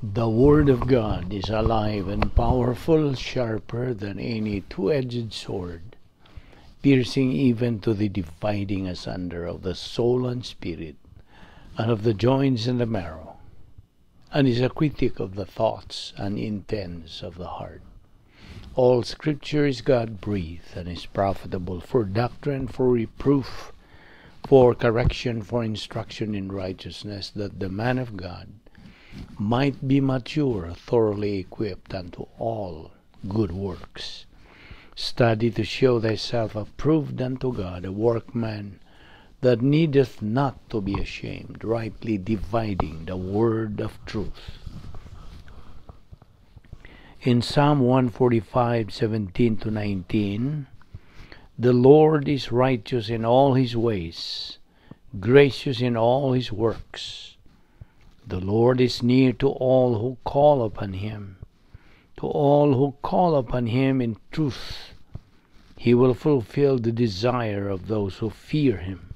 The Word of God is alive and powerful, sharper than any two-edged sword, piercing even to the dividing asunder of the soul and spirit, and of the joints and the marrow, and is a critic of the thoughts and intents of the heart. All Scripture is God-breathed and is profitable for doctrine, for reproof, for correction, for instruction in righteousness, that the man of God might be mature, thoroughly equipped unto all good works. Study to show thyself approved unto God, a workman that needeth not to be ashamed, rightly dividing the word of truth. In Psalm 145:17-19, the Lord is righteous in all his ways, gracious in all his works. The Lord is near to all who call upon him, to all who call upon him in truth. He will fulfill the desire of those who fear him.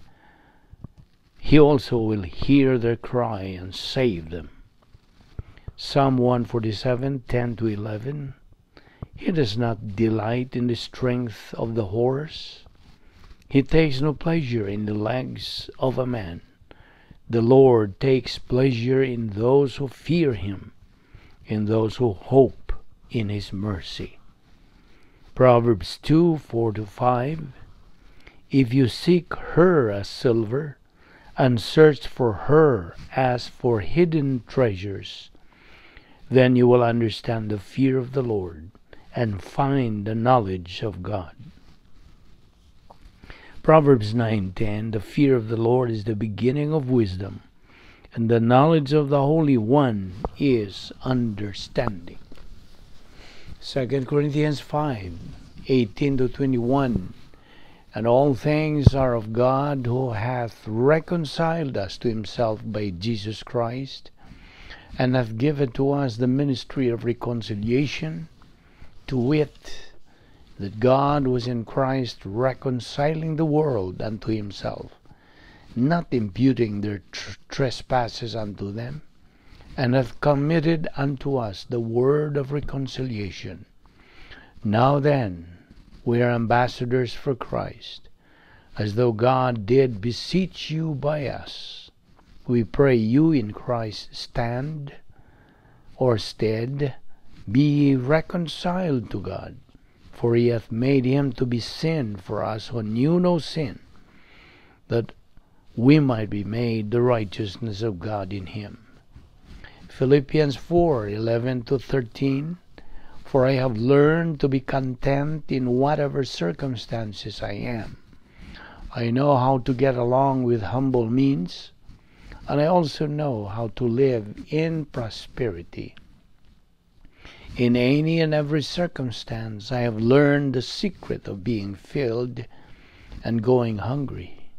He also will hear their cry and save them. Psalm 147:10-11, He does not delight in the strength of the horse. He takes no pleasure in the legs of a man. The Lord takes pleasure in those who fear him, in those who hope in his mercy. Proverbs 2:4-5, If you seek her as silver, and search for her as for hidden treasures, then you will understand the fear of the Lord and find the knowledge of God. Proverbs 9:10, The fear of the Lord is the beginning of wisdom, and the knowledge of the Holy One is understanding. 2 Corinthians 5:18-21, And all things are of God, who hath reconciled us to himself by Jesus Christ, and hath given to us the ministry of reconciliation, to wit, that God was in Christ reconciling the world unto himself, not imputing their trespasses unto them, and hath committed unto us the word of reconciliation. Now then, we are ambassadors for Christ, as though God did beseech you by us. We pray you in Christ's stand or stead, be ye reconciled to God. For he hath made him to be sin for us who knew no sin, that we might be made the righteousness of God in him. Philippians 4:11-13, For I have learned to be content in whatever circumstances I am. I know how to get along with humble means, and I also know how to live in prosperity. In any and every circumstance, I have learned the secret of being filled and going hungry,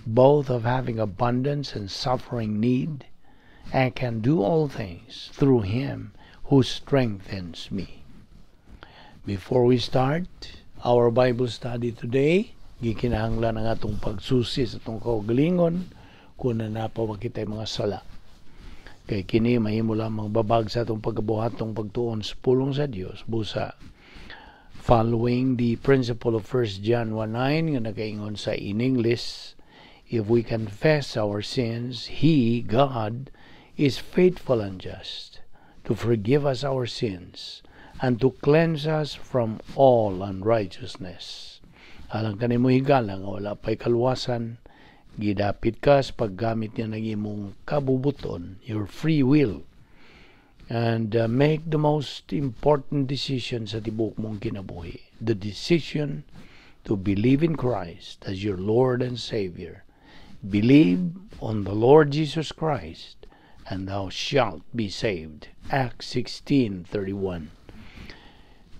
both of having abundance and suffering need, and can do all things through him who strengthens me. Before we start our Bible study today, gikinahanglan ang atong pagsusi sa atong kaugalingon kung naa pa ba kitay mga sala. Kay kini mahimo lamang babag sa atong pagkabuhatong pagtuon sa pulong sa Dios, busa following the principle of 1 John 1:9 nga nagaingon sa in English, if we confess our sins, He, God, is faithful and just to forgive us our sins and to cleanse us from all unrighteousness. Alang kanimo higala nga wala pa'y kaluwasan, gidapit ka sa paggamit niya ng imong kabubuton, your free will, and make the most important decision sa tibuok mong kinabuhi, the decision to believe in Christ as your Lord and Savior. Believe on the Lord Jesus Christ, and thou shalt be saved. Acts 16:31.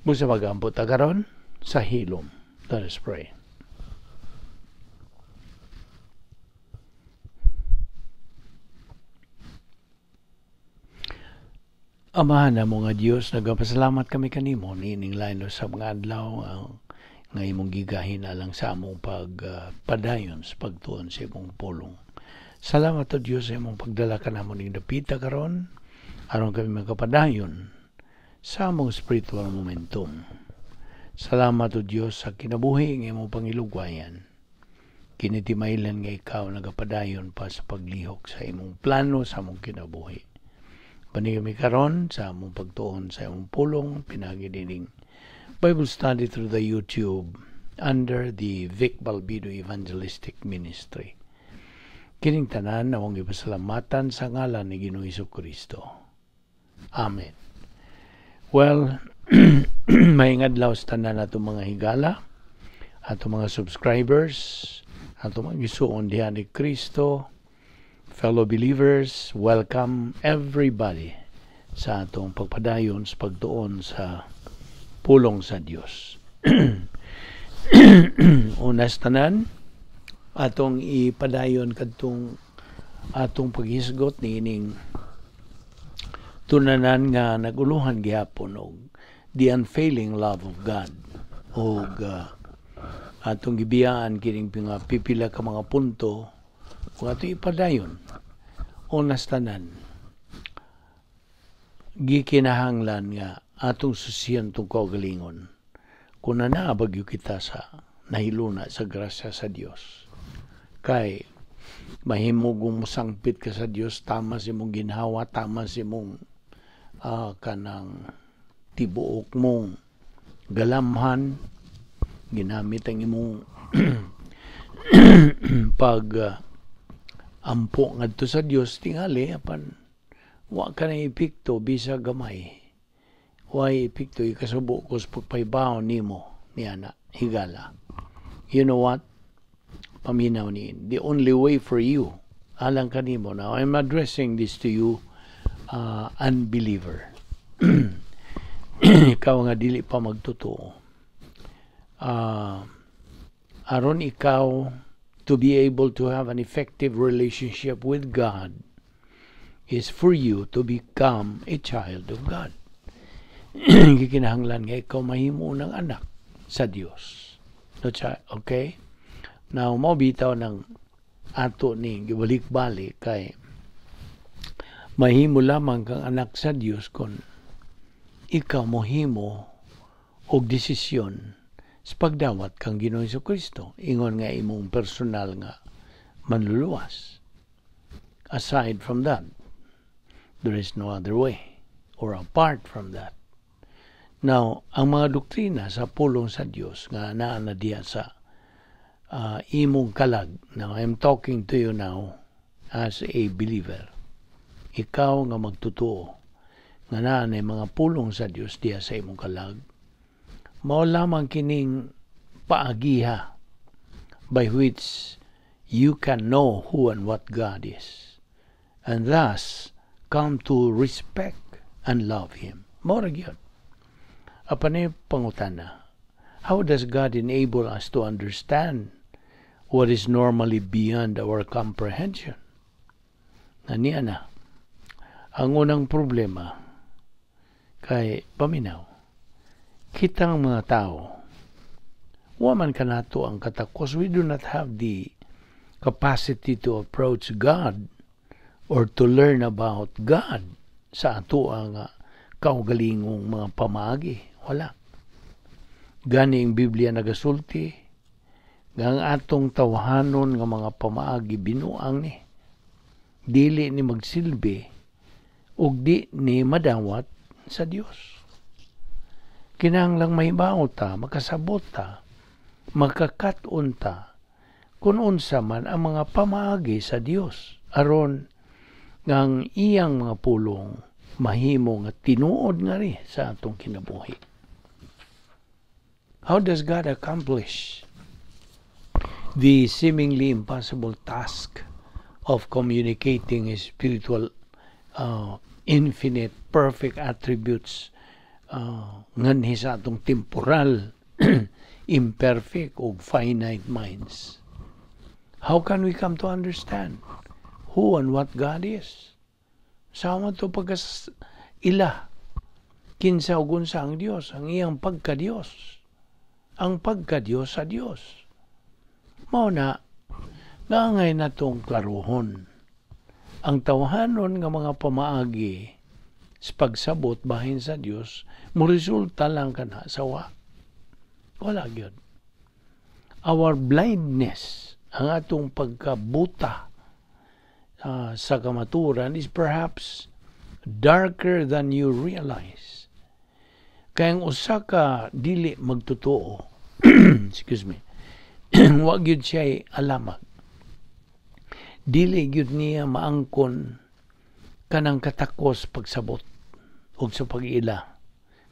Busa magampo ta karon sa hilom. Let us pray. Amahan namo nga Dios, nagapasalamat kami kanimo niining lain sa mga adlaw nga imong gigahin alang sa among pagpadayon sa pagtuon sa imong pulong. Salamat o Dios sa imong pagdala kanamo ning dapita karon Aron kami makapadayon sa among spiritual momentum. Salamat, O Dios, sa kinabuhi nga imong pangilugwayan. Kini timailhan nga ikaw nagapadayon pa sa paglihok sa imong plano sa among kinabuhi. Bani kami karon sa among pagtuon sa imong pulong pinaagi nining Bible study through the YouTube under the Vic Balbido Evangelistic Ministry. Kining tanan among ipasalamatan sa ngalan ni Ginoong Kristo. Amen. Well, maayong adlaw sa tanan atong mga higala, atong mga subscribers, atong mga igsuon diha ni Kristo, fellow believers, welcome everybody sa atong pagpadayon sa pagtuon sa pulong sa Dios. Una sa tanan, atong ipadayon kadtong atong paghisgot niining tun-anan nga naguluhan gihapon og the unfailing love of God ug atong gibiyaan kining mga pipila ka mga punto ug atong ipadayon. Una sa tanan, gikinahanglan nga atong susiyan tong kaugalingon kung naa ba gyud kita sa nahiluna sa grasya sa Dios, kay mahimo kung mosangpit ka sa Dios, tama sa imong ginhawa, tama sa imong kanang tibuok mong galamhan, ginamit ang imong pag ampo ngadto sa Dios tingali, apan wa ka na epekto bisa gamay. Way epekto, ikasubo ko sa pagpahibaw nimo niana, higala. You know what? Paminaw ni, the only way for you, alang kanimo, now I'm addressing this to you, unbeliever, ikaw nga dili pa magtotoo, aron ikaw to be able to have an effective relationship with God is for you to become a child of God. Gikinahanglan nga ikaw mahimo ng anak sa Dios. No, okay? Now, mao bitaw ng ato ni gibalik-balik kay mahimo lamang kang anak sa Dios kung ikaw mohimo og desisyon sa pagdawat kang Ginoong Kristo ingon nga imong personal nga manluluwas. Aside from that, there is no other way, or apart from that. Now, ang mga doktrina sa pulong sa Dios nga naa na diya sa imong kalag. Now, I'm talking to you now as a believer. Ikaw nga magtotoo nga naa na mga pulong sa Dios diya sa imong kalag, mao lamang kining paagiha by which you can know who and what God is and thus come to respect and love Him. Mao ra gyud. Apan pangutana, how does God enable us to understand what is normally beyond our comprehension? Na niya na, ang unang problema kay paminaw, kitang mga tao, wa man kanato ang katakos, we do not have the capacity to approach God or to learn about God sa ato ang kaugalingong mga pamaagi. Wala. Gani ang Biblia nagasulti nga ang atong tawhanon nga mga pamaagi binuang ni. Dili ni magsilbi ug di ni madawat sa Dios. Kinahanglang mahibaw ta, makasabot ta, makakat-on ta kung unsa man ang mga pamaagi sa Dios aron nga ang iyang mga pulong mahimo nga tinuod nga ri sa atong kinabuhi. How does God accomplish the seemingly impossible task of communicating His spiritual, infinite, perfect attributes nganhi sa atong temporal, imperfect o finite minds? How can we come to understand who and what God is? Sama to pagkas ila kinsa ug unsa ang Dios, ang iyang pagka-Dios, ang pagka-Dios sa Dios. Mao na naangay natong klaruhon ang tawhanon nga mga pamaagi. Sa pagsabot bahin sa Dios, mo resulta lang kana sa wa. Wala gyud. Our blindness, ang atong pagkabuta sa kamaturan, is perhaps darker than you realize. Kaya ang usa ka dili magtotoo, excuse me, wa gyud siya alamag. Dili gyud niya maangkon kanang katakos pagsabot og sa pag-ila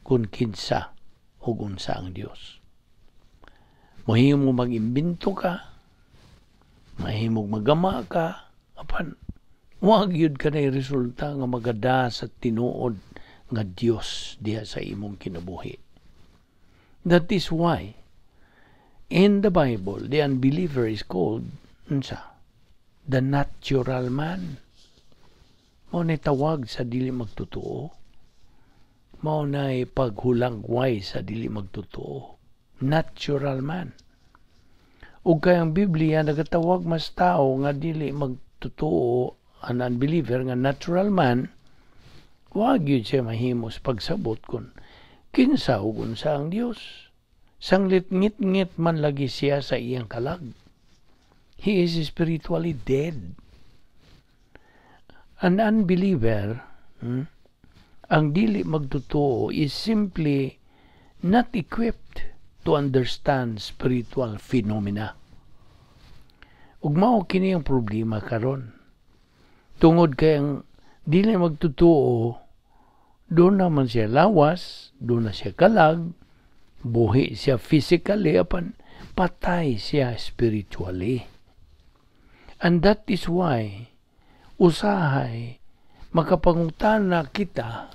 kung kinsa ug unsa ang Dios. Mahimo mag-imbento ka, mahimong magama ka, apan wa gyud ka na resulta nga magada sa tinuod nga Dios diha sa imong kinabuhi. That is why in the Bible the unbeliever is called unsa? The natural man. Mao ni tawag sa dili magtotoo. Mao na paghulagway sa dili magtotoo. Natural man. Ug kay ang Biblia nagatawag mas tao nga dili magtotoo, an unbeliever, nga natural man, wa gyud siya mahimo sa pagsabot kung kinsa ug unsa ang Dios. Sanglit ngit-ngit man lagi siya sa iyang kalag. He is spiritually dead. An unbeliever, ang dili magtotoo, is simply not equipped to understand spiritual phenomena. Ug mao kini ang problema karon. Tungod kay ang dili magtotoo, duna man siya lawas, duna siya kalag, buhi siya physically, apan patay siya spiritually. And that is why usahay makapangutana kita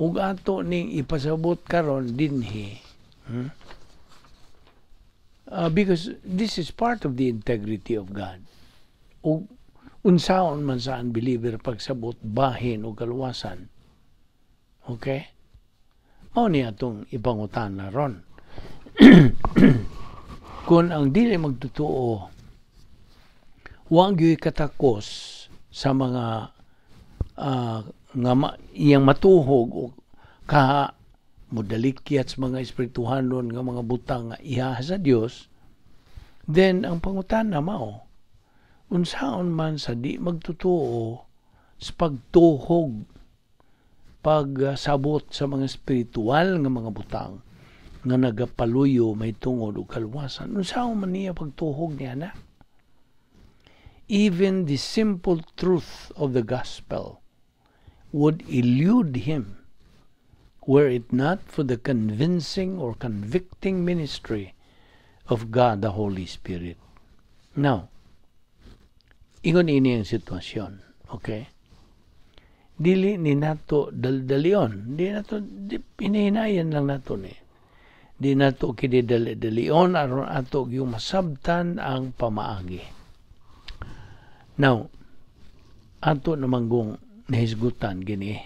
ug ato ning ipasabot karon dinhi. Because this is part of the integrity of God. Ug unsaon man sa unbeliever pagsabot bahin o kaluwasan? Okay? Mao ni atong ipangutana ron. Kung ang dili magtotoo wa gyud katakos sa mga nga iyang matuhog o kaha modalikyat sa mga espirituhanon nga mga butang nga iha sa Dios, then ang pangutana mao, unsaon man sa di magtotoo sa pagtuhog, pagsabot sa mga spiritual nga mga butang nga nagapaluyo may tungod og kaluwasan? Unsaon man niya pagtuhog niya na? Even the simple truth of the gospel would elude him were it not for the convincing or convicting ministry of God the Holy Spirit. Now, ingon ini ang sitwasyon, okay? Dili ni nato daldalion, di nato di, hinahinayan lang nato ni. Di nato kini dali-dalion aron ato yung masabtan ang pamaagi. Now, ato naman kung nahisgutan gini.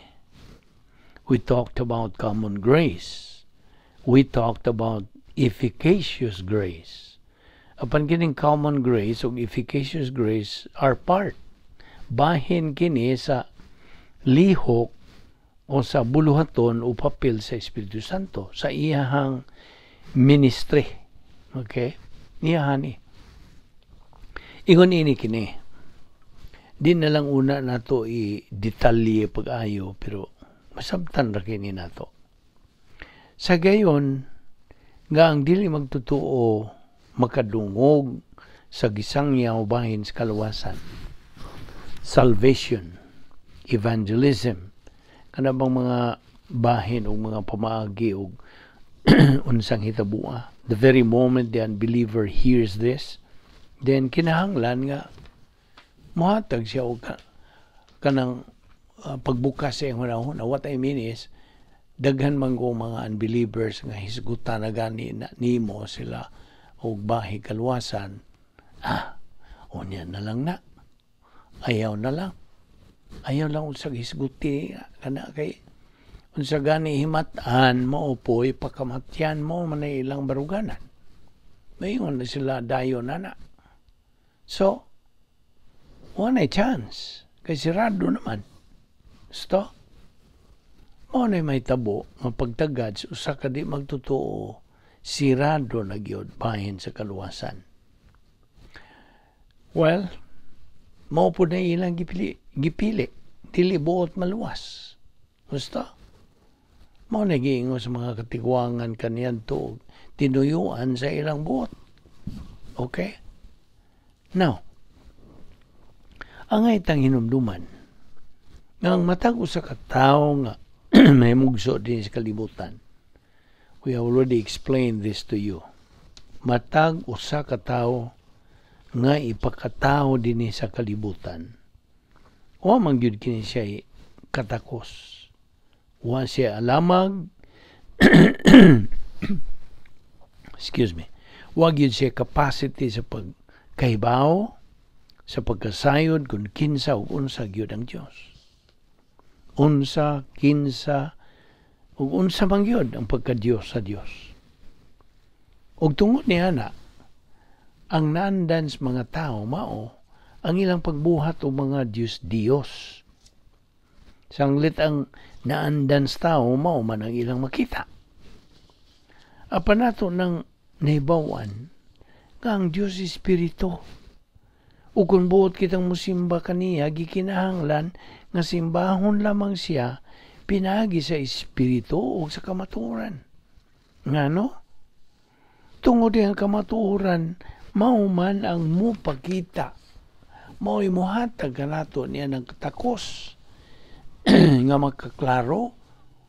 We talked about common grace. We talked about efficacious grace. Apan kining common grace ug efficacious grace are part. Bahin kini sa lihok o sa buluhaton o papel sa Espiritu Santo sa iyahang ministry. Okay? Niyahan ni. Ingon ini kini. Di na lang una nato i-detalye pag-ayo, pero masabtan ra kini nato. Sa gayon nga ang dili magtotoo makadungog sa gisangyaw bahin sa kaluwasan. Salvation, evangelism, kana bang mga bahin o mga pamaagi og unsang hitabua. The very moment the unbeliever hears this, then kinahanglan nga mohatag siya og kanang pagbukas sa iyang hunahuna. What I mean is, daghan man ko mga unbelievers nga hisgutan na gani na nimo sila og bahi kaluwasan. Ah, unya na lang na. Ayaw na lang. Ayaw lang usag hisguti kana kay unsa gani himat-an mao po'y pakamatyan mo man ay ilang baruganan. Mayon na sila dayon na na. So, wala chance. Kay sirado naman. Sto? Mao na may tabo nga pagtagad sa usa ka di magtotoo, sirado na gyud bahin sa kaluwasan. Well, mao pud na ilang gipili, dili buot maluwas. Gusto? Mao na giingon sa mga katigwangan kaniadto, tinuyuan sa ilang buot. Okay? Now, angay tang hinumduman nga ang matag usa ka tawo nga may mugso din sa kalibutan. We have already explained this to you. Matag usa ka tawo nga ipakatawo dinhi sa kalibutan, wa man gyud kini siya katakos. Wa siya alamag, excuse me, wa gyud siya capacity sa pagkahibaw, sa pagkasayod kung kinsa ug unsa gyud ang Dios. Unsa, kinsa, ug unsa man gyud ang pagka-Dios sa Dios. Ug tungod niya na, ang naandan sa mga tao mao ang ilang pagbuhat og mga Diyos-Diyos. Sanglit ang naandan sa tao, mao man ang ilang makita. Apan nato nang nahibaw-an nga ang Diyos Espiritu. Ug kung buot kitang musimba kaniya, gikinahanglan nga simbahon lamang siya pinaagi sa Espiritu ug sa kamatuoran. Ngano? Tungod ang kamatuoran, mao man ang mupakita, mao'y muhatag kanato niya ng katakos nga makaklaro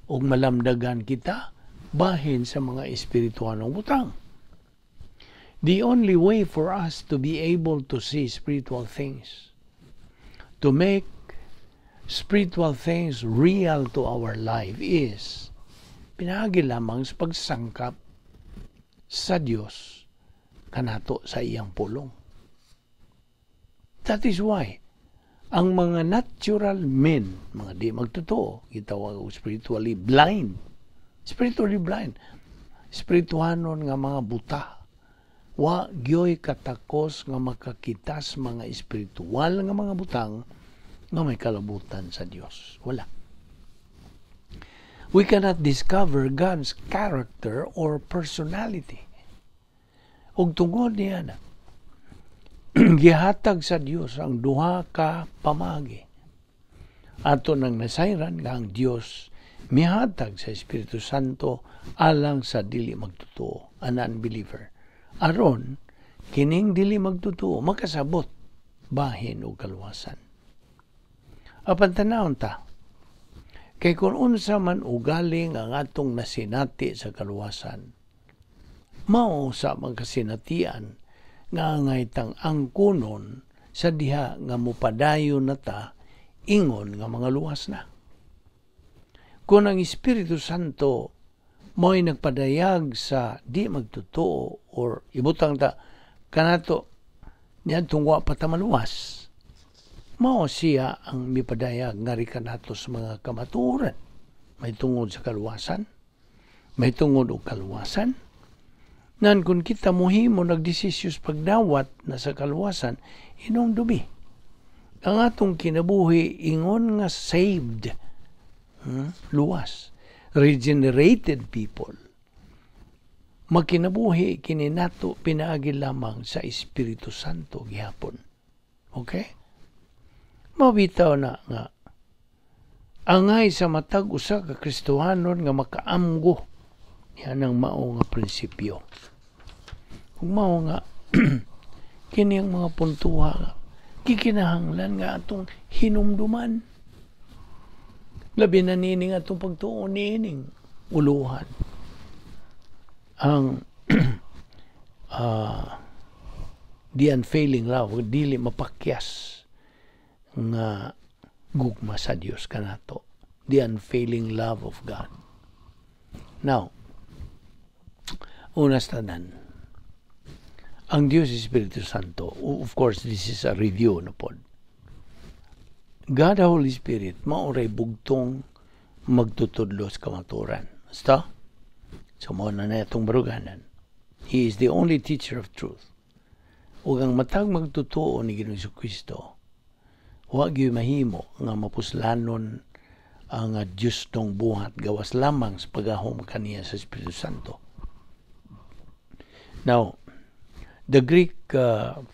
ug malamdagan kita bahin sa mga espirituanong butang. The only way for us to be able to see spiritual things, to make spiritual things real to our life, is pinaagi lamang sa pagsangkap sa Dios kanato sa iyang pulong. That is why ang mga natural men, mga di magtotoo, gitawag og spiritually blind. Spiritually blind. Spirituhanon nga mga buta. Wa gyoy katakos nga makakita sa mga espiritual nga mga butang nga may kalabutan sa Dios. Wala. We cannot discover God's character or personality. Ug tungod niya na, gihatag sa Dios ang duha ka pamagi. Ato nang nasayran nga ang Dios mihatag sa Espiritu Santo alang sa dili magtotoo, an unbeliever. Aron kining dili magtotoo makasabot bahin og kaluwasan. Apan tanawon ta, kay kung unsa man ugaling ang atong nasinati sa kaluwasan, mao sa magkasinatian nga angay tang angkunon sa diha nga mopadayon na ta ingon nga mga luwas na. Kung ang Espiritu Santo mo'y nagpadayag sa di magtotoo or ibutang ta kanato niadtong wa pa ta maluwas, mao siya ang mipadayag ngari kanato sa mga kamatuoran. May tungod sa kaluwasan, may tungod og kaluwasan. Nan kung kita muhimo nagdesisyon pagdawat na sa kaluwasan, hinumdumi ang atong kinabuhi ingon nga saved, luwas, regenerated people. Magkinabuhi kini nato pinaagi lamang sa Espiritu Santo gihapon. Okay? Mabitaw na nga angay sa matag usa ka Kristohanon nga makaamgo yan ang mao nga prinsipyo. Kung mao nga kini ang mga puntuha nga gikinahanglan nga atong hinumduman. Labi na nining atong pagtuo niining uluhan. Ang the unfailing love, dili mapakyas nga gugma sa Dios kanato. The unfailing love of God. Now, una sa tanan, ang Dios Espiritu Santo, of course, this is a review no pod. God the Holy Spirit, mao ray bugtong magtutudlo sa kamaturan. Basta? So, mao na na itong baruganan. He is the only teacher of truth. Ug ang matag magtotoo ni Ginoong Kristo, wa gyud mahimo nga mapuslanon Ang Diyos tong buhat gawas lamang sa pagahom kaniya sa Espiritu Santo. Now, the Greek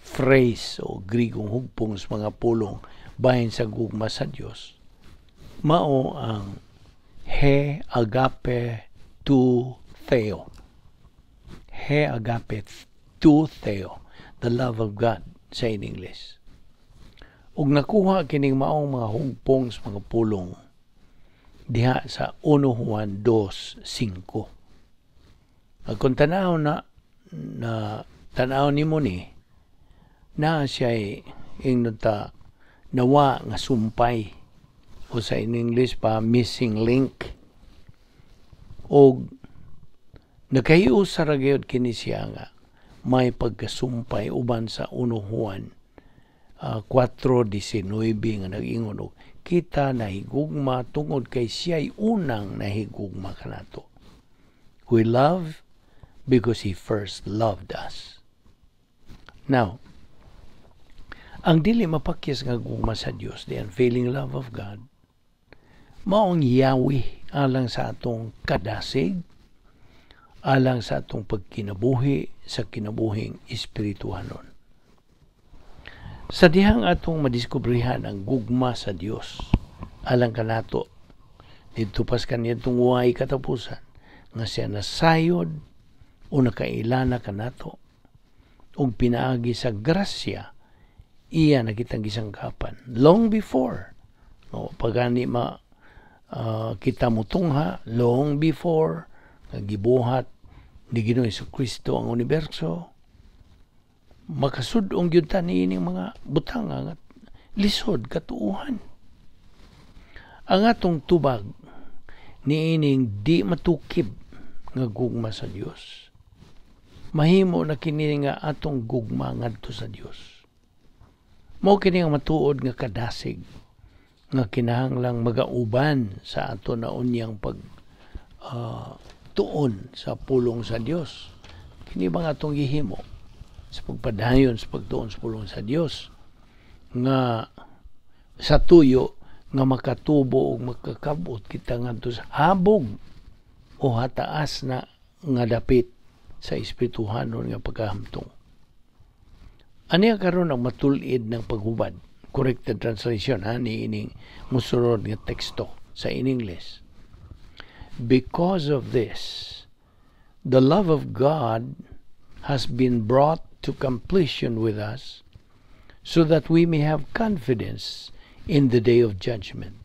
phrase o Grigong hugpong sa mga pulong bahin sa gugma sa Dios mao ang he agape tou Theo. He agape tou Theo, the love of God sa in English. Ug nakuha kining maong mga hugpong sa mga pulong diha sa 1 Juan 2:5. Kung tanaw na na tanaw nimo ni na siya, ingnon ta, nawa nga sumpay o sa in English pa, missing link, og nakahiusa ra gyud kini siya nga may pagkasumpay uban sa 1 Juan 4:19 nga nag-ingon og kita nahigugma tungod kay siya'y unang nahigugma kanato. We love because He first loved us. Now, ang dili mapakyas nga gugma sa Dios, the unfailing love of God, maong yawi alang sa atong kadasig, alang sa atong pagkinabuhi sa kinabuhing espirituhanon. Sa dihang atong madiskubrihan ang gugma sa Dios alang kanato didto pas kaniyang way katapusan nga siya nasayod o nakailana kanato ug pinaagi sa grasya iya na kitang gisangkapan long before, no, pagani ma kita mutungha, long before nga gibuhat ni Ginoong Kristo ang universo. Makasud-ong gyud ta niining mga butang nga lisod katuuhan. Ang atong tubag niining di matukib nga gugma sa Dios, mahimo na kini nga atong gugma ngadto sa Dios. Mao kini ang matuod nga kadasig nga kinahanglang magauban sa ato na unyang pag tuon sa pulong sa Dios. Kini bang atong gihimo sa pagpadayon sa pagtuon sa pulong sa Dios nga sa tuyo nga makatubo ug makakabot kita ngadto sa habog o hataas na nga dapit sa espirituhanon nga pagkahamtong? Ani karon ang matul-id ng paghubad? Corrected translation ha ni ining musunod nga teksto sa in English. Because of this, the love of God has been brought to completion with us so that we may have confidence in the day of judgment.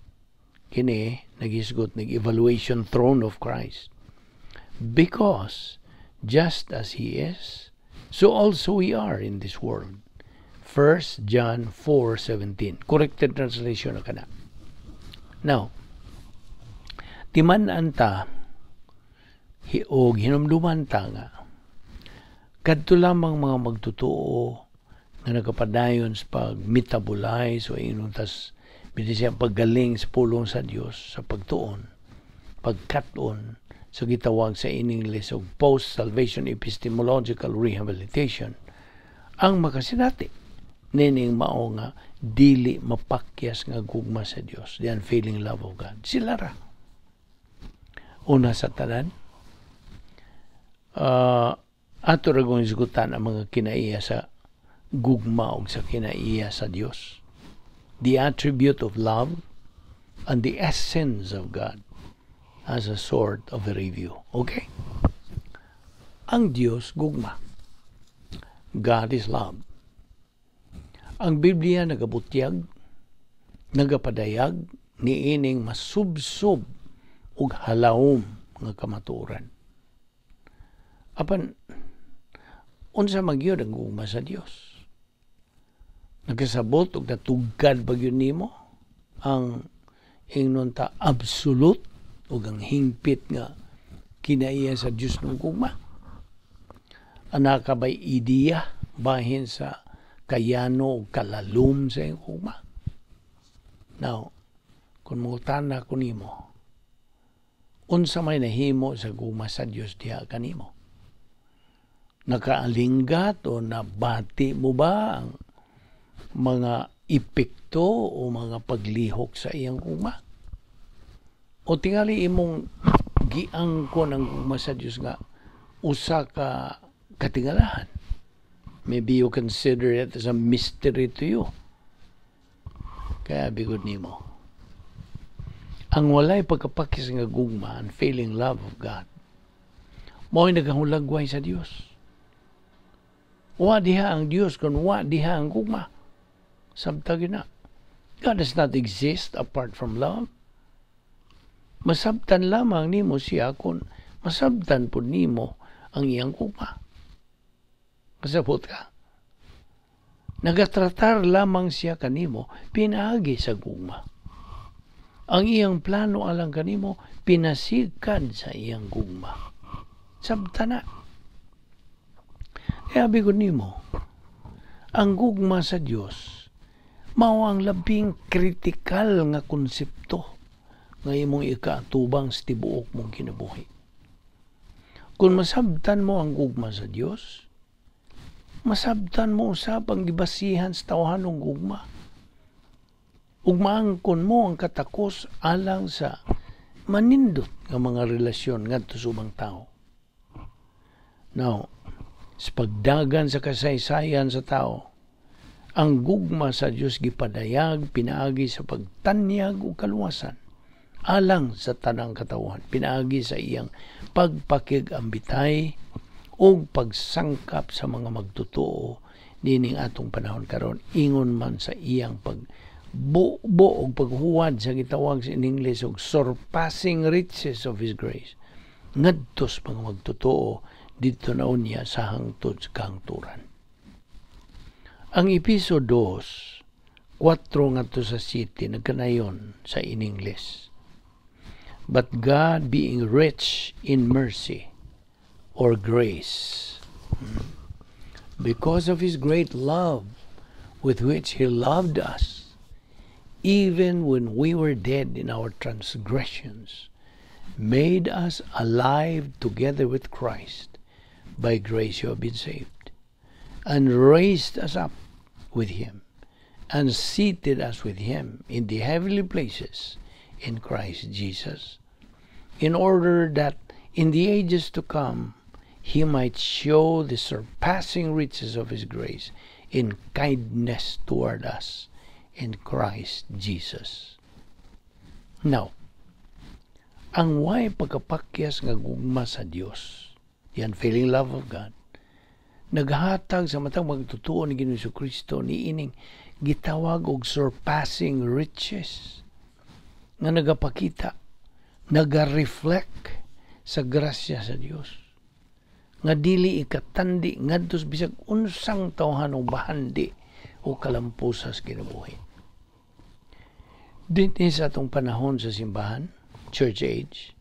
Kini nagisgot ng evaluation throne of Christ. Because just as He is, so also we are in this world. 1 John 4:17. Corrected translation na kana. Now, timan-an ta og hinumduman ta nga kadto lamang mga magtotoo nga nagapadayon sa pag-metabolize o ingon tas siya paggaling sa pulong sa Dios sa pagtuon, pagkat-on sa gitawag sa in English og post-salvation epistemological rehabilitation ang makasinati nining mao nga dili mapakyas nga gugma sa Dios, the unfailing love of God. Sila ra. Una sa tanan, ato ra kong isgutan ang mga kinaiya sa gugma og sa kinaiya sa Dios. The attribute of love and the essence of God as a sort of a review. Okay? Ang Dios gugma. God is love. Ang Biblia nagabutyag, nagapadayag niining masubsob ug halawom nga kamatuoran. Apan unsa man gyud ang gugma sa Dios? Nagkasabot og natugkad ba gyud nimo ang ingnon ta absolute ug ang hingpit nga kinaiya sa Dios ng gugma? Ana ka ba'y ideya bahin sa kayano o kalalom sa iyang gugma? Now, kung mangutana ko nimo, unsa may nahimo sa gugma sa Dios diha kanimo? Nakaalinggat o nabati mo ba ang mga epekto o mga paglihok sa iyang gugma? O tingali imong giangkon ang gugma sa Dios nga usa ka katingalahan. Maybe you consider it as a mystery to you. Kay abi gud nimo, ang walay pagkapakyas nga gugma, unfailing love of God, mao'y nagahulagway sa Dios. Wa diha ang Dios kung wa diha ang gugma. Sabta na. God does not exist apart from love. Masabtan lamang nimo siya kung masabtan pud nimo ang iyang gugma. Kasabot ka? Nagatratar lamang siya kanimo pinaagi sa gugma. Ang iyang plano alang kanimo pinasigkad sa iyang gugma. Sabta na. Kay abi ko nimo, ang gugma sa Dios mao ang labing kritikal nga konsepto nga imong ikaatubang sa tibuok mong kinabuhi. Kung masabtan mo ang gugma sa Dios, masabtan mo usab ang gibasihan sa tawhanong gugma. Ug maangkon mo ang katakos alang sa manindot nga mga relasyon ngadto sa ubang tao. Now, sa pagdagan sa kasaysayan sa tao, ang gugma sa Dios gipadayag pinaagi sa pagtanyag ug kaluwasan alang sa tanang katawhan, pinaagi sa iyang pagpakig-ambitay ug pagsangkap sa mga magtotoo nining atong panahon karon, ingon man sa iyang pag buo og paghuwad sa gitawag sa in English og surpassing riches of His grace ngadto sa mga magtotoo didto na unya sa hangtod sa kahangturan. Ang Episo 2, 4 ngadto sa 7 nagkanayon sa in English: "But God, being rich in mercy or grace, because of His great love with which He loved us, even when we were dead in our transgressions, made us alive together with Christ. By grace you have been saved. And raised us up with Him, and seated us with Him in the heavenly places in Christ Jesus, in order that in the ages to come He might show the surpassing riches of His grace in kindness toward us in Christ Jesus." Now, ang way pagkapakyas nga gugma sa Dios, the unfailing love of God, naghatag sa matag magtotoo ni Ginoong Kristo niining gitawag og surpassing riches nga nagapakita, naga-reflect sa grasya sa Dios nga dili ikatandi ngadto sa bisag unsang tawhanong bahandi o kalampusa sa kinabuhi. Dinhi sa atong panahon sa simbahan, Church Age,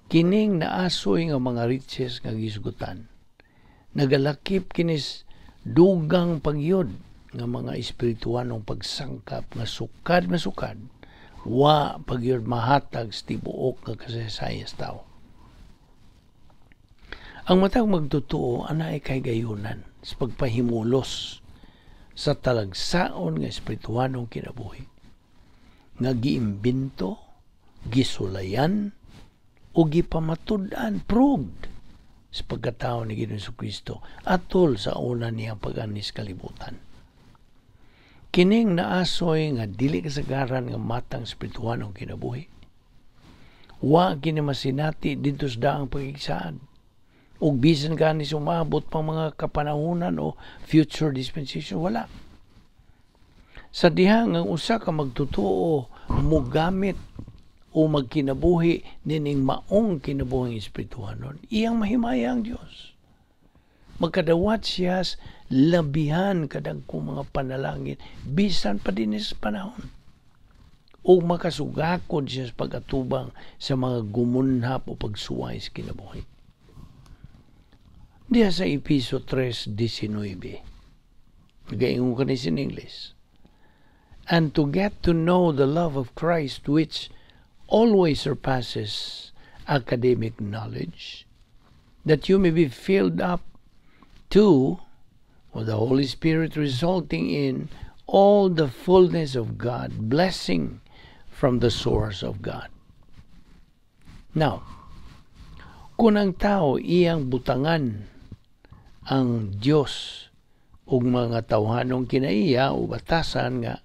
kining naasoy nga mga riches nga gisugutan nagalakip kinis dugang pagyod nga mga espirituanong pagsangkap nga sukad masukad wa pagyud mahatag sa tibuok nga kasaysayan sa tao. Ang matag magtotoo anay kahigayunan sa pagpahimulos sa talagsaon nga espirituanong kinabuhi nga giimbento, gisulayan o gipamatud-an, proved sa pagkatao ni Ginoong Kristo atol sa una niyang pag-anis kalibutan. Kining naasoy nga dili kasagaran nga matang espirituanong kinabuhi, wa kini masinati didto sa daang pagigsaad. Ug bisan gani sumabot pang mga kapanahunan o future dispensation, wala. Sa diha nga usa ka magtotoo mogamit o magkinabuhi nining maong kinabuhing espirituhanon, iyang mahimaya ang Dios. Magkadawat siya labihan kadagkong mga panalangin bisan pa din sa panahon. O makasugakod siya sa pag-atubang sa mga gumunhap o pagsuway sa kinabuhi. Diha sa Episo 3.19, nagaingon kani in English: "And to get to know the love of Christ, which always surpasses academic knowledge, that you may be filled up to with the Holy Spirit, resulting in all the fullness of God, blessing from the source of God." Now, kung ang tao iyang butangan ang Dios ug mga tawhanong kinaiya o batasan nga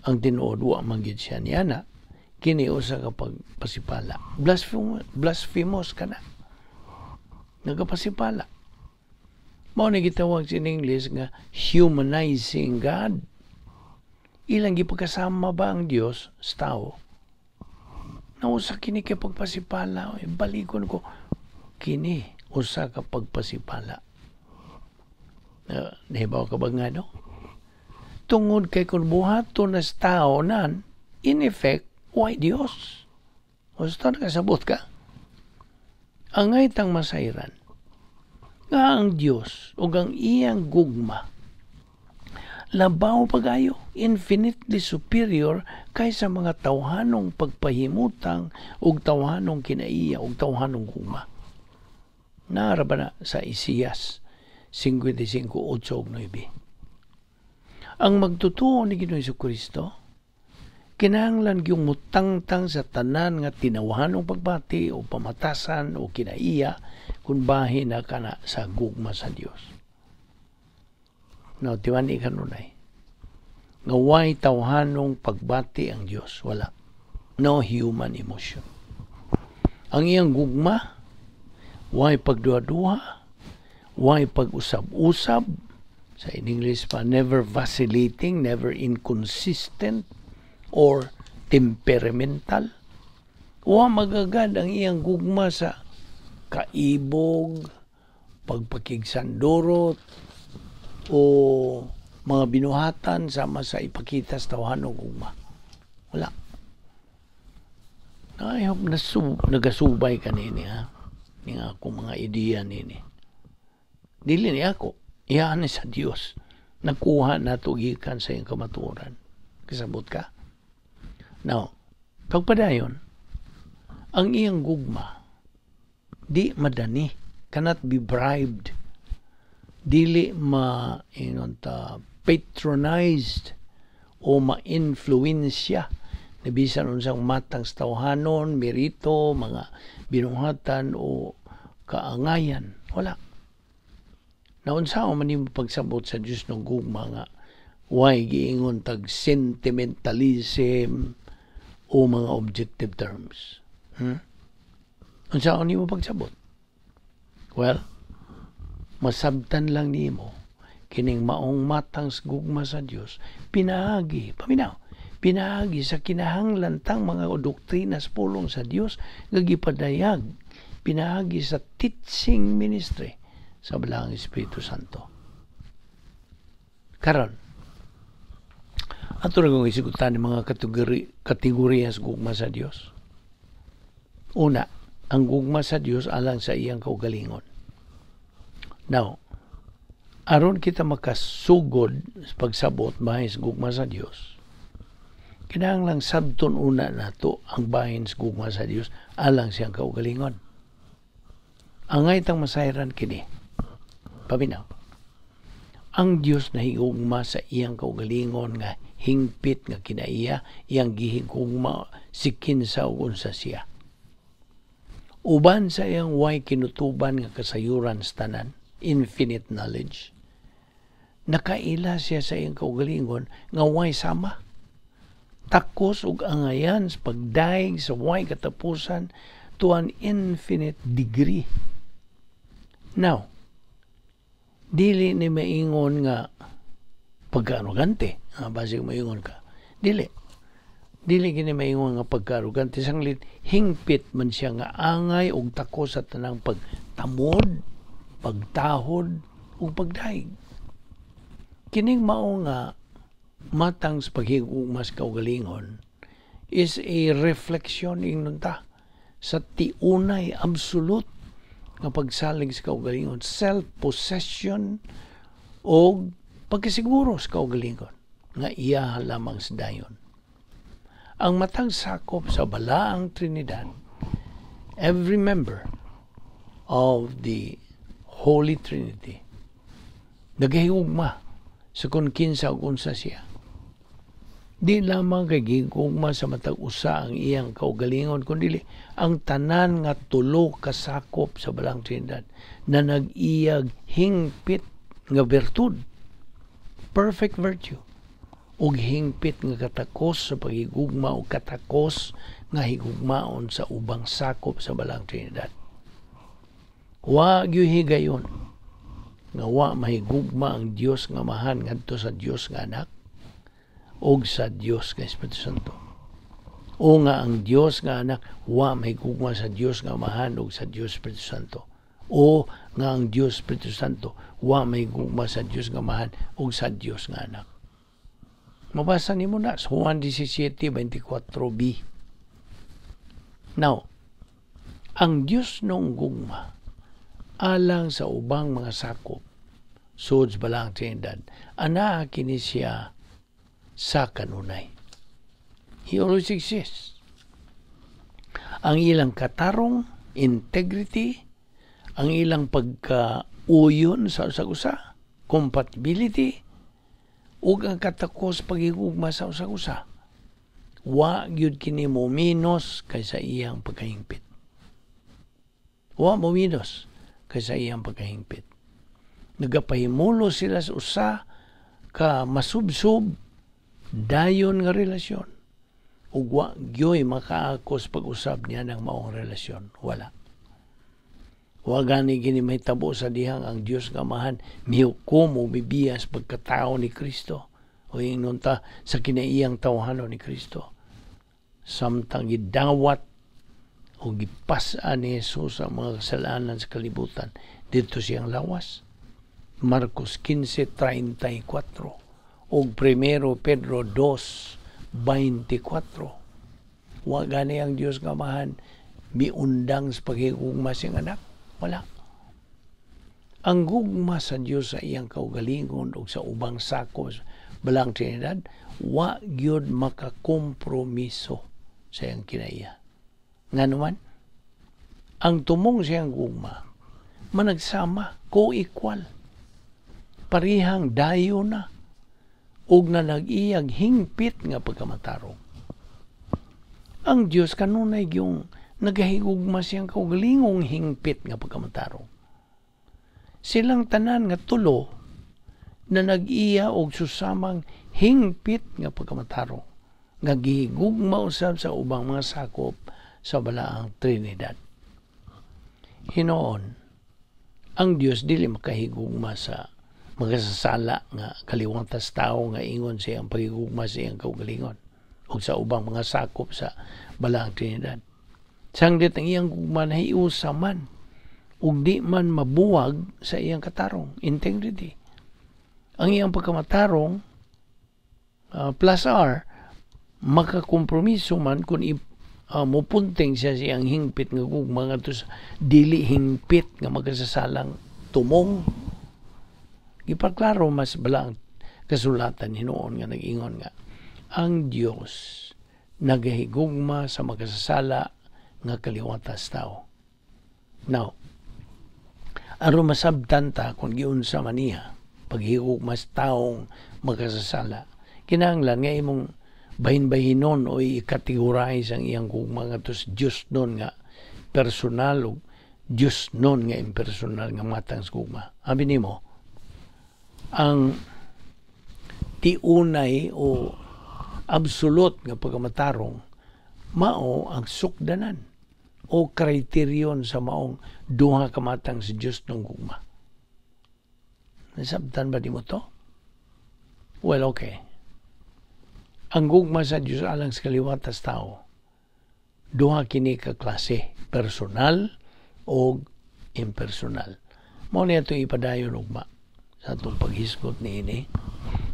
ang tinuod wa man gyud siya niana, kini usa ka pagpasipala. Blasphemous, blasphemous ka na. Nagapasipala. Mao ni gitawag sa English nga humanizing God. Ilang gipagkasama ba ang Dios sa tao? Nausa kini kay pagpasipala. Balikon ko kini usa ka pagpasipala. Nahibaw ka ba nga, no? Tungod kay kung buhaton na sa tao nan, in effect, way Dios? Gusto nakasabot ka? Angay tang masayran nga ang Dios ug ang iyang gugma labaw pagayo, infinitely superior kaysa mga tawhanong pagpahimutang ug tawhanong kinaiya ug tawhanong gugma. Naa ra ba na sa Isaias 55:8 ug 9. Ang magtutuo ni Ginoong Kristo kinahanglan gyung mutangtang sa tanan nga tinawhanong pagbati o pamatasan o kinaiya kung bahin na kana sa gugma sa Dios. Now, tiwani kanunay nga way tawhanong pagbati ang Dios, wala. No human emotion. Ang iyang gugma, way pagduha-duha, way pag-usab-usab, sa in English pa, never vacillating, never inconsistent, or temperamental. Wa magagad ang iyang gugma sa kaibog, pagpakigsandurot, o mga binuhatan sama sa ipakita sa tawhanong gugma. Wala. I hope nagasubay ka nini, ha? Ni nga ako mga ideya nini. Dili ni ako. Iyan ni sa Dios. Nakuha na to gikan sa iyang kamatuoran. Kasabot ka? Now, pagpadayon, ang iyang gugma, di madani, cannot be bribed, dili ma ingon ta patronized o ma-influensya na bisan unsang matang sa tawhanon, merito, mga binuhatan o kaangayan. Wala. Naunsa man nimo pagsabot sa Dios ng gugma nga way giingon tag sentimentalism o mga objective terms? Unsa nimo pagsabot? Well, masabtan lang nimo kining maong matang sa gugma sa Dios pinaagi, paminaw, pinaagi sa kinahanglan tang mga doktrina sa pulong sa Dios nga gipadayag pinaagi sa teaching ministry sa Balaang Espiritu Santo. Karon, ato ra kong isigutan mga kategoriya sa gugma sa Dios. Una, ang gugma sa Dios alang sa iyang kaugalingon. Now, aron kita makasugod sa pagsabot bahin sa gugma sa Dios, kinahanglang sabton una nato ang bahin sa gugma sa Dios alang siyang kaugalingon. Angay tang masayran kini. Paminaw. Ang Dios nahigugma sa iyang kaugalingon nga hingpit nga kinaiya, iyang gihigugma si kinsa ug unsa siya. Uban sa iyang way kinutuban nga kasayuran sa tanan, infinite knowledge, nakaila siya sa iyang kaugalingon nga way sama. Takos ug angayan sa pagdaig sa way katapusan to an infinite degree. Now, dili ni maingon nga pagka-arugante. Basig maingon ka. Dili. Dili kini maingon nga pagka-arugante. Sanglit, hingpit man siya nga angay og takos sa tanang pagtamod, pagtahod, ug pagdaig. Kining mao nga matang sa paghigugma sa kaugalingon is a reflection, ingnon ta, sa tiunay absolute nga pagsalig sa kaugalingon, self-possession o pagkasiguro sa kaugalingon nga iya lamang sa dayon. Ang matang sakop sa Balaang Trinidad, every member of the Holy Trinity, nagahigugma sa kung kinsa ug unsa siya. Di lamang kay gigugma sa matag usa ang iyang kaugalingon, kundi ang tanan nga tulo kasakop sa Balaang Trinidad na nag-iyag hingpit nga bertud, perfect virtue, ug hingpit nga katakos sa paghigugma o katakos nga higugmaon sa ubang sakop sa Balaang Trinidad. Wa gyud higayon nga wa mahigugma ang Dios nga Amahan ngadto sa Dios nga Anak og sa Dios nga Espiritu Santo. O nga ang Dios nga Anak wa mahigugma sa Dios nga Amahan ug sa Dios Espiritu Santo. O nga ang Dios Espiritu Santo wa mahigugma sa Dios nga Amahan ug sa Dios nga Anak. Mabasa nimo na sa Juan 17:24b. Now, ang Dios nong gugma alang sa ubang mga sakop sud sa Balaang Trinidad, anaa kini siya sa kanunay. He always exists. Ang ilang katarong, integrity, ang ilang pagkauyon sa usag-usa, compatibility, ug ang katakos paghigugma sa usag-usa. Wa gyud kini mo minus kaysa iyang pagkahingpit. Wa mo minus kaysa iyang pagkahingpit. Nagapahimulo sila sa usa ka masubsob dayon nga relasyon. Ug wa gyoy makaakos pag-usab niya ng maong relasyon. Wala. Wa gani gini mahitabo sa dihang ang Dios nga Amahan mihukom o mibiyas pagkatao ni Kristo o ingnon ta sa kinaiyang tawhanon ni Kristo. Samtang gidawat o gipas-an ni Jesus ang mga kasalanan sa kalibutan dito siyang lawas. Marcos 15:34 ug 1 Pedro 2:24. Wa gani ang Dios nga Amahan miundang sa paghigugma siyang anak. Wala. Ang gugma sa Dios sa iyang kaugalingon ug sa ubang sako sa Balaang Trinidad, wa gyud makakompromiso sa iyang kinaiya. Ngano man, ang tumong siyang gugma managsama, co-equal. Parihang dayo na ug na nag-iyag hingpit nga pagkamatarong. Ang Dios kanunay yung nagahigugma siyang kaugalingong hingpit nga pagkamatarong. Silang tanan nga tulo na nag-iya og susamang hingpit nga pagkamatarong nga gihigugma usab sa ubang mga sakop sa Balaang Trinidad. Hinoon, ang Dios dili makahigugma sa makasasala nga kaliwatas tao nga ingon sa iyang paghigugma sa iyang kaugalingon ug sa ubang mga sakop sa Balaang Trinidad. Sanglit ang iyang gugma nahiusa man ug di man mabuwag sa iyang katarong, integrity. Ang iyang pagkamatarong plus R makakompromiso man kung mupunting siya sa iyang hingpit nga gugma ngadto sa dili hingpit nga magkasasalang tumong. Gipaklaro mas balaang kasulatan hinuon nga nag-ingon nga ang Dios nagahigugma sa makasasala nga kaliwatas tao. Now, aron masabtan ta kung giunsa man niya paghigugma sa taong makasasala, kinahanglan nga imong bahin-bahinon o i-categorize ang iyang gugma ngadto sa Dios nun nga personal o Dios nun nga impersonal nga matang sa gugma. Abi nimo, ang tiunay o absolute nga pagkamatarong mao ang sukdanan o kriterion sa maong duha ka matang sa Dios ng gugma. Nasabtan ba di mo to? Well, okay. Ang gugma sa Dios alang sa kaliwatas tao, duha kini ka klase, personal o impersonal. Mao ni atong ipadayon ugma sa atong paghisgot niini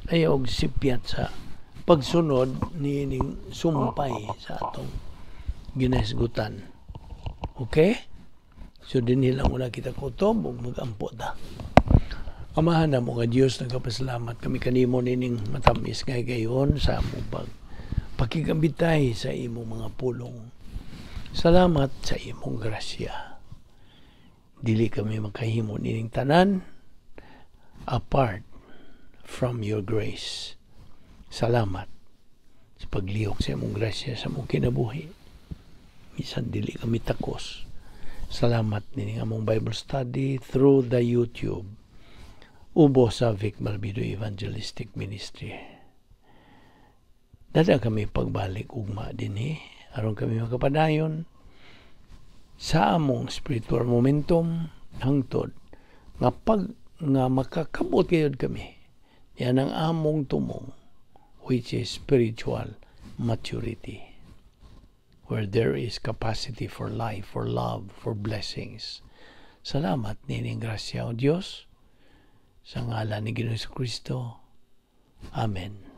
ay og sipyat sa pagsunod niining sumpay sa atong ginahisgutan. Okay? So dinhi lang muna kita kutob ug magampo ta. Amahan namo nga Dios, nagapasalamat kami kanimo nining matamis nga higayon sa among pakigambitay sa imong mga pulong. Salamat sa imong grasya. Dili kami makahimo nining tanan apart from your grace. Salamat. Sa paglihok sa imong grasya sa among kinabuhi. Bisan dili kami takos. Salamat nining among Bible study through the YouTube. Ubo sa Vic Balbido Evangelistic Ministry. Dada kami pagbalik ugma dinhi aron kami makapadayon sa among spiritual momentum hangtod nga pag nga makakabot gayud kami yan ang among tumong, which is spiritual maturity, where there is capacity for life, for love, for blessings. Salamat nining grasya, O Dios, sa ngalan ni Ginoong Kristo. Amen.